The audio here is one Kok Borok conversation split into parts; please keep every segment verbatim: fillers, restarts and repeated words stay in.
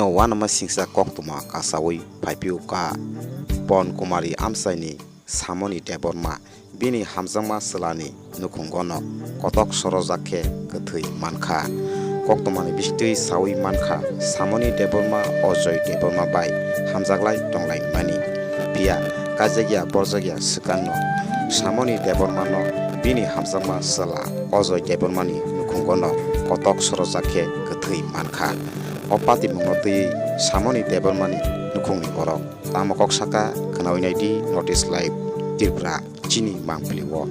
Uanama singsa koktwma kasawi phaiphio ka Pon Kumari amchaini Samoni Debbarma bini hamjakma chwlani nukhungono kotok sorojak khe kwthwi mankha. Koktwmani bisingtwi sawi mankha, Samoni Debbarma Ajoy Debbarma bai hamjaklai tonglaimani. Phiya kaijakya borjakya swkangno Samoni Debbarmano bini hamjakma chwla Ajoy Debbarmani nukhungono kotok sorojak khe kwthwi mankha. O patimungno twiwi Samoni Debbarmani nukhungni borok tamo kok saka khwnawi naidi North East Live Tripura chini mangpili o.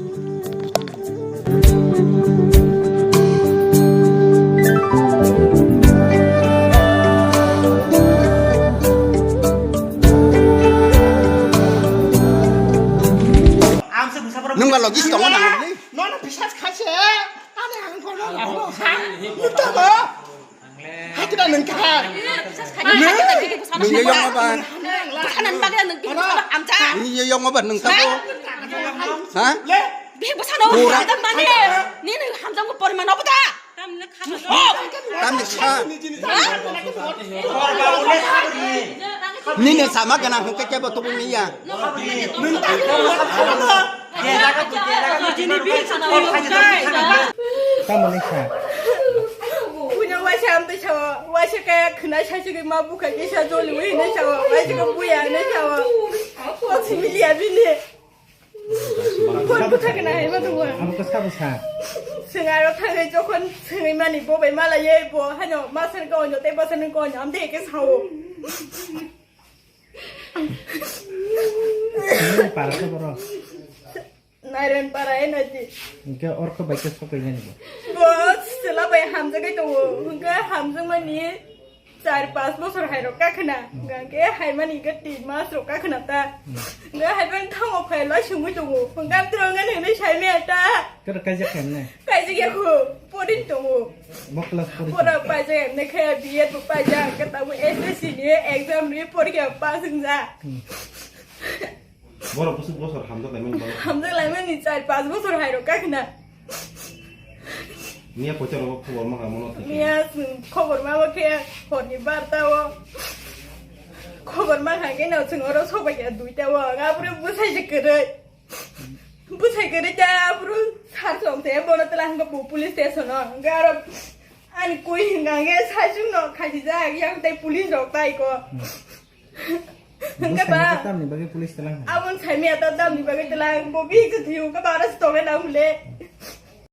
Nwng ba logis tongo nang ni? Nono bisas khaise. Ani ang kono labo ha. Muta ba. Hakida nwng kha. Nwng ye yong ba. Nwng ye yong ba nwng tabo. Ha? Bihik bwsano hamjak mani, nini hamjakmung poriman obo da? Tamni kha. Nini sama gana hwnkhe kebo tubuni ya. Tamoni kha. Punya waisa amtwi sawa, waisa kaya khwna saisagwi ma bukha kisa joli wi hinwi sawa, waisa khe buya hinwi sawa. Kok simi liya bini. Phone bwtha gana hai ma tongwa. Abo khe sabo sa. Swng aro thangwi jokhon swngwi mani bo bai mala ye bo hano masar ka onyo tei bwsarni ka onyo amde ke sao. Nini para khe boro? Nairen para e nai di. Hwnkhe orkho bai khe sokoi nani bo? Bo sela bai hamjagwi tongo. Hwnkhe hamjakmani char pas bosor hai rok kakhwna. Hwnkhe haimani hwnkhe tin mas rok kakhwna ta. Hwnkhe haibai thango phai lai sungwi tongo. Hwnkhe amtwrwng ani hwnwi saimaya ta. Kero kaijak khaimne? Kaijak yakho. Porin tongo. Bo class pori. Pora paijak emne khe B Ed bo paijak. Hwnkhe tabuk S S C ni exam ni porikha pass wngjak. Borok bwswk bosor hamjak laimani borok. Hamjak laimani char pas bosor hai rok kakhwna. Miya poito rogo khobor ma kha mono thik. Miya chwng khobor ma bo khe horni barta o. Khobor ma kha khe no chwng oro sobai kha duita o. Abro bwsai se kwrwi. Bwsai kwrwi ta abro sar chong te bono tela hwnkhe bo police station o. Hwnkhe aro ani koi hwnkha khe sai chwng no khaisijak yang tei police rok tai ko. Hwnkhe ba, tamni bagwi police talang hai? Aboni saimaya ta tamni bagwi talang, bo bihik se thwiyo, hwnkhe ba aro se tongnai nang hwnle.